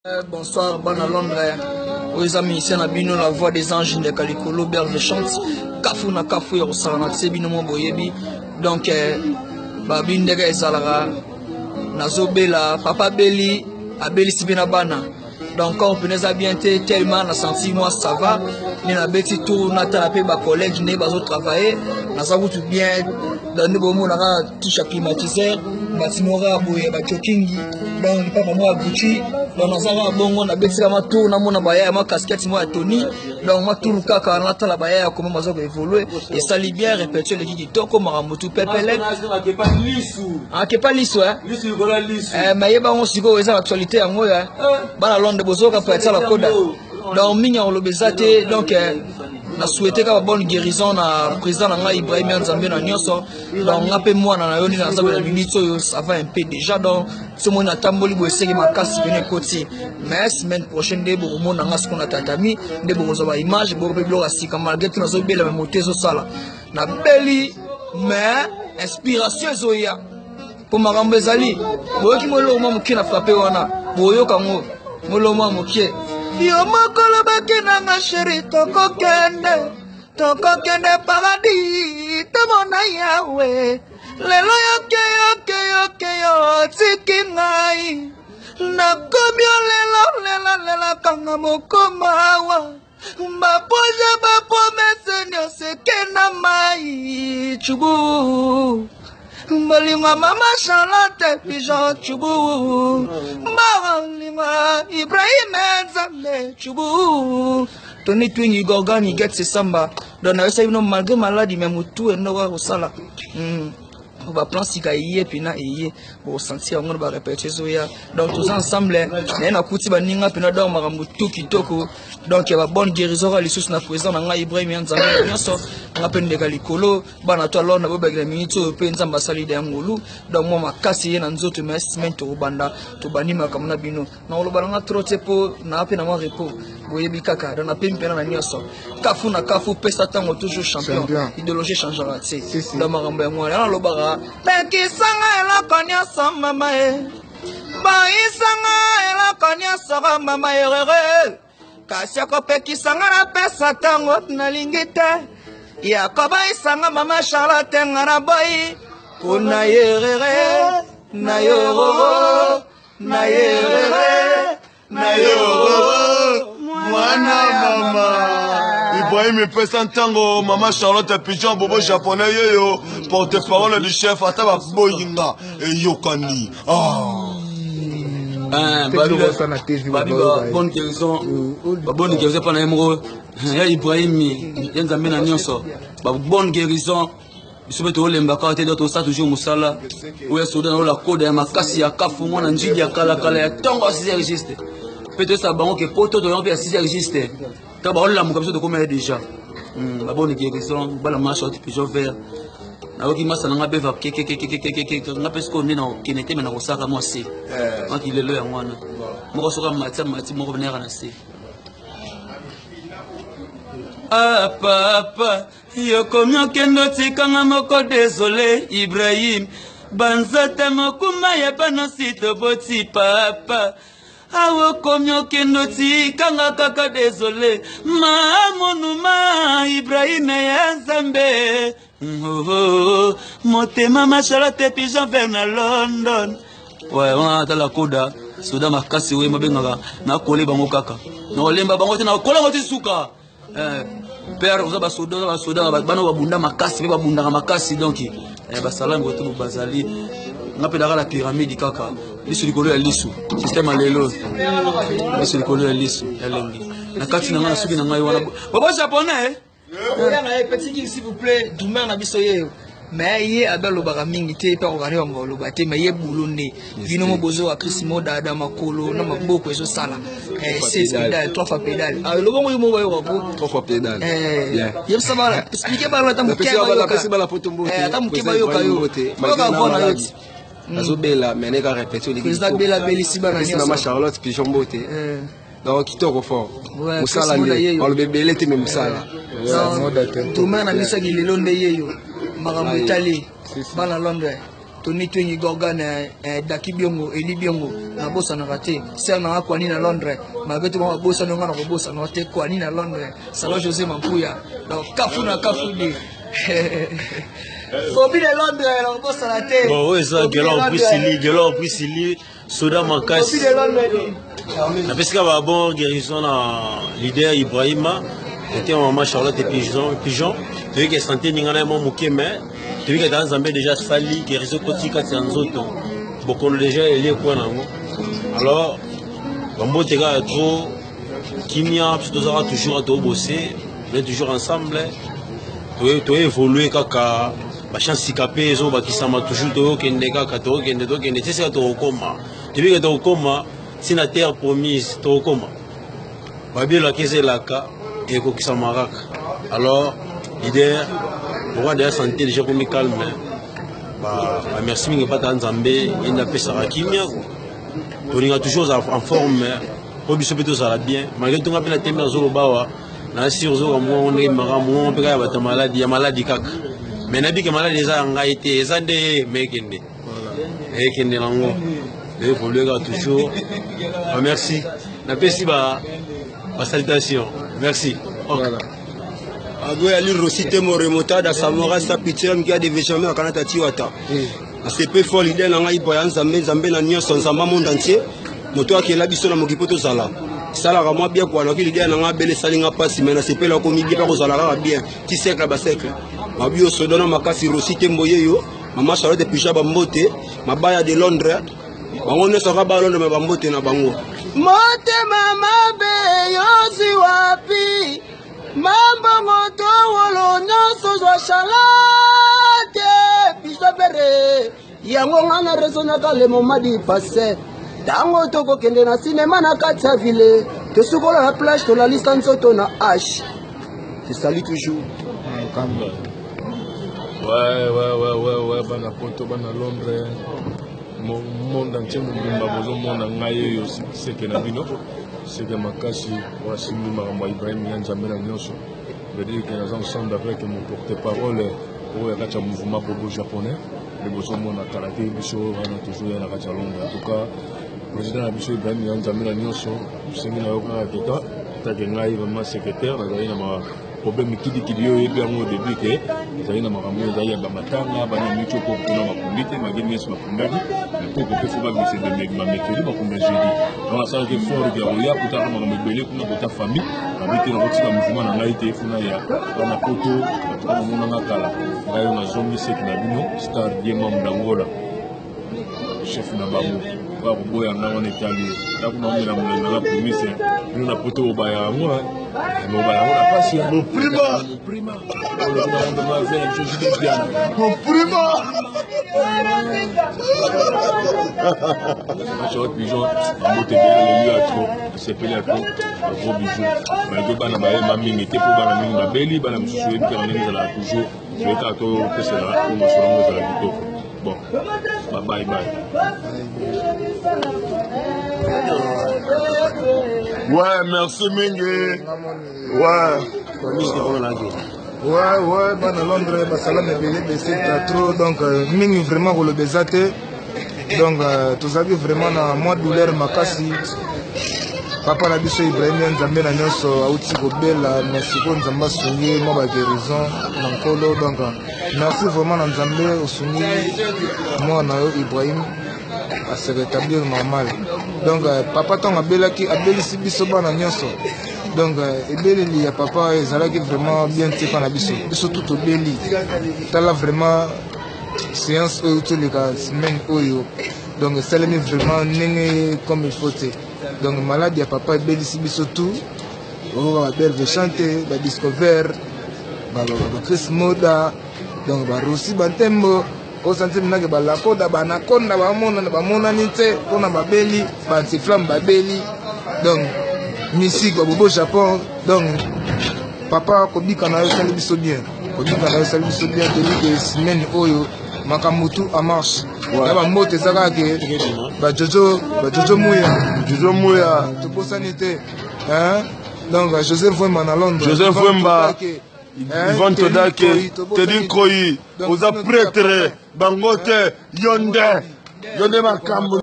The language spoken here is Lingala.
Bonsoir bana Londres oyo eza musicien na bino la voix des anges ndeka likolo berge chante kafu na kafu ya kosala na tse bino mo boyebi donc eh, babi ndeka ezalaka nazobela papa beli abelisi mpe na bana donc corps mpena eza bien te tellement na senti moi ça va nde nabeti tour natala mpe bacollègue nde bazotravaille naza kutu bien donc nde bomonaka touche ya climatiseur mbati moko kaka boye bacokingi donc lipapa moko ya gucci donc naza kaka bongo nabetisaka mwa tour namona bayaya mwa casquette moko ya tony donc mwa tour kaka natala bayaya koma baza koévolue esali bien répétition eleki kitoko makambo tu pepele akepa lisu eh, mais yeba yango sikoyo eza actualité yango ya eh. bana londres bozoyoka paetsa la koda donc mingi ya koloba eza te donc eh, na souhaite kaka bonne guérison na président na ngai ibrahim ya nzambe na nyonso donc nga mpe mwana na yo nde naza na minute oyo ça va un peu déjà donc so moni natamboli boye eseki makasi pene ekoti mais semaine prochaine nde bokomona nga sikoyo na tatami nde bokozwa baimage boko mpe biloko ya sika malgré tout nazobela me moto ezosala nabeli mais inspiration ezoya mpo makambo ezali boyoki moloko mwa moke na frappe wana boyoka yango moloko mwa moke yo moko lobaki nanga sheri tokokende tokokende paradis tomona yawe lelo yoke yoke yoke yo otiki ngai nakomi olela olela lela kanga mokomawa baproje bapromese nyonso eke na mai cubu bolingo mama charlotte pigeon cubu bolingo ibrahim nzambe cubu tony twingi gorgani get sesamba donc nayebisaki bino malgré maladi me motu endoko kosala mm. baplan sika eye mpena eye bokosentir yango na barepetio ezoya donc toza ensemble naye nakuti baninga mpena donc makambo tu kitoko donc ya babonne guérison kaka lisusu na président na ngai ibrahim ya nzambe na nyonso nga mpe ndeka likolo bana to alor na bobakela miniti oyo mpe nzambe asali da ya ngolu donc mwa makasi ye na nzoto mais semaine tokobanda tobandi makambo na bino nakoloba na nga trop te mpo naa mpe na mwa repos boyebi kaka donc napemi mpena na nyonso kafu na kafu pesa ntango toujours champion idéologie changeaka te donc makambo yango wana nalobaka pekisanga eloko nyonso mama e boyisanga eloko nyonso mama erere kasi akopekisa nga napesa ntango nalingi te yakobayisa nga mama charlotte nga na boyi kuna yerere na yororo na yerere na yororo mwana mama Ibrahim epesa ntango mama Charlotte Pigeon bobo japonais yeyo porte parole du chef ata baboyi nga eyokani ah. Babi ba bonne guérison ba bonne guérison mpo na ye moko ya Ibrahim ya Nzambe na nyonso ba bonne guérison biso mpe tolemba kaka te donc tosala toujours mosala oyo ya soda na oyo lakoda ya makasi ya kafu mwana njili ya kalakala ya ntongo ya 6 heures juste mpe toyesaka bango ke poto toyango mpe ya 6 heures juste ntango baolamuka biso tokomela déjà babonne guérison bala marche oti pigeon vert nayoki masa na nga beva kekekekekekeke nga mpe sikoyo nde nakokende te me nakosaka mwa se maki lelo yango wana moko soki amati amati moko nayaka na se ah papa yokomi okende otikanga moko desole ibrahim banzata mokuma ya banosi toboti papa awa okomi okende otikanga kaka desole mamonuma ibrahime ya nzambe oh, oh, oh. motema mashala te pigeon vert na london wana tala koda soda makasi oyo mabengaka nakole bango kaka nakolemba bango te nakola yango ti suka eh, père oza basoda oza basoda bana babunda makasi mpe babundaka makasi donc eh, basalami kote bazali nga mpe naka na pyramide kaka lisu likolo ya lisu systeme ya lelo lisu likolo ya lisu ya lengi na kati na ngai na suki na ngai wana bobo japonais oya na ye petit king s'il vous plaît drummer na biso ye mais ye abe alobaka mingi te mpe akokani bango aloba te mais ye bulo nde bino mo bozoka chris modada makolo na maboko ezosala 16 pédale 3 fois pédale lobongo yo moko bayoka ko 3 fois pédale yebisa bana explique bana ata moke bayoka ata moke bayoka yo bayoka vona yo ti azobela mais neka répétition président bela belisi bana nyonso na Charlotte pigeon mbote donc kitoko fort mosala nde baloba ebele te me mosala toma na biso yaki lelo nde yeyo makambo etali bana londres. Tony Twengi Gorgan eh, eh, Daki Biongo Eli Biongo nabosanaka te sœur nanga Kwani na Londres malgré tout bango babosani nga nakobosana te Kwani na Londres Salon José Mampuya donc kafu na kafu de Bobby de Londres nakobosana te. Bon oyo eza Gelor Priscilli Gelor Priscilli soda makasi napesi kaka ba bon guérison na leader Ibrahima ete mama Charlotte Pigeon Pigeon toyeki ya santé ningana ye mwa moke mais toyeki ata Nzambe déjà asali guérison ekoti kati ya nzoto bokono déjà elie kwa na yango alors bambote kaka trop kimia biso tozalaka toujours tobose on est toujours ensemble toévolue kaka bachance sika mpe ezobakisama toujours toyokende kaka tokokende tokende ti esika tokokoma tobike tokokoma ti na terre promise tokokoma babelaka eza elaka ekokisama kaka alors leader roi de la santé déjà komi calme bamerci mingi epata nzambe ye nde apesaka kimia tolinga toujours ozala en forme mpo biso mpe tozala bien malgré tonga mpe na tembe nazoloba awa na sur ozoka mongongo ndenge maka mongongo mpe kaka ya bato ya maladi ya maladi kaka mais nayebi ke maladi eza ya ngai te eza nde ye me ekende ekende nango evolue kaka toujours ah, merci napesi ba basalutation merci okay. voilà. Agoy Ali Rossi Temo Remontada Samora sa pitié mkia de jamais akanata tiwata. Asepe fort leader na ngai boya nzambe nzambe na nyonso nzambe monde entier. Moto akela biso na mokili mpo tozala. Salaka mwa bien kwa naki leader na ngai abele esali nga mpasi mais nasepela okomi bien mpe kozala kaka bien ti siècle ba siècle. Mabi osodona makasi Rossi Tembo yeyo mama Charlotte Pija bambote mabaya de Londres bango nyonso kaka ba Londres me bambote na bango. Motema mabe yozwi wapi mambongo to wolo nyonso zwa shalate biso bere yango nga na raisonnaka le moment du passé ntango tokokende na sinema na kati ya ville tosukola na plage tolalisa nzoto na h je salue toujours Ouais, ouais, ouais, ouais, ouais, bana poto, bana Londres, monde entier mobimba bozomona ngai oyo seke na bino seke makasi oyo asimbi makambo ya Ibrahim ya Nzambe na nyonso veut dire que naza ensemble avec mon porte-parole oyo ya kati ya mouvement bobo japonais nde bozomona kala te biso wana tozoya na kati ya Londres en tout cas président na biso Ibrahim ya Nzambe na nyonso tosengi na yo kaka keta take ngai vraiment secrétaire nazali na problème kidikidi yo oyebi yango au début ke ezali na makambo oyo ezali ya bamatanga bana miti okoko kuna bakundi te malgré nyonso bakundaki mais koko mpe fo babimisa bamercredi bakunda jeudi donc asalaki effort ya koya kotaka makambo ebele kuna kota famille nabi te nakotika mouvement na ngai te funa ya bana poto bato bamonanga kala ngai oyo nazongi seki na bino star diema mdangola chef na bango oyo akoboya nga wana etali ye ndako na omela molangi nanga promise bino na poto obaya yango obaya yango na pasi moprima moprima moprima Charlotte Pigeon bambote ebele leli ya trop esepeli ya trop gros bisous malgré bana bayema mingi te mpo bana mingi babeli bana mosusu oyebi kaka ndenge ezalaka toujours soki kaka topesela po masolo yango ezala kitoko bon babai bai. Ouais, merci mingi. Ouais. Ouais, ouais, bana Londres, basalama ebele bese trop donc euh, mingi vraiment koloba eza te donc euh, tozalaki vraiment na mwa douleur makasi papa na biso ibrahim ya nzambe na nyonso auti kobela mais sikoyo nzambe asungi ye mwa baguérison na nkolo donc merci vraiment na nzambe osungi mwana na yo ibrahim ase rétablir normal donc euh, papa ntango abelaki abelisi biso bana nyonso donc euh, ebeleli ya papa ezalaki vraiment bien te mpa na biso biso tu tobeli tala vraiment séance oyo toleka semaine oyo donc esalemi vraiment ndenge comme il faut te donc malade ya papa ebelisi biso tout oyo babelve chante badiscover bachris moda donc barosi bantembo osanti minake balakoda banakonda bamonana bamonani te mpona babeli bantiflame babeli donc misike babobo japon donc papa kobika na yo esali biso bien kobika na yo esali biso bien toyebi ke semaine oyo makambo tu en marche na bambote eza kaka ke bajojo bajojo muya jojo muya tobosani te donc joseph wemba na londres joseph wemba. Ivan Todake, Teddy Nkoyi, oza pretre, bango te, yo nde, yo nde makambo.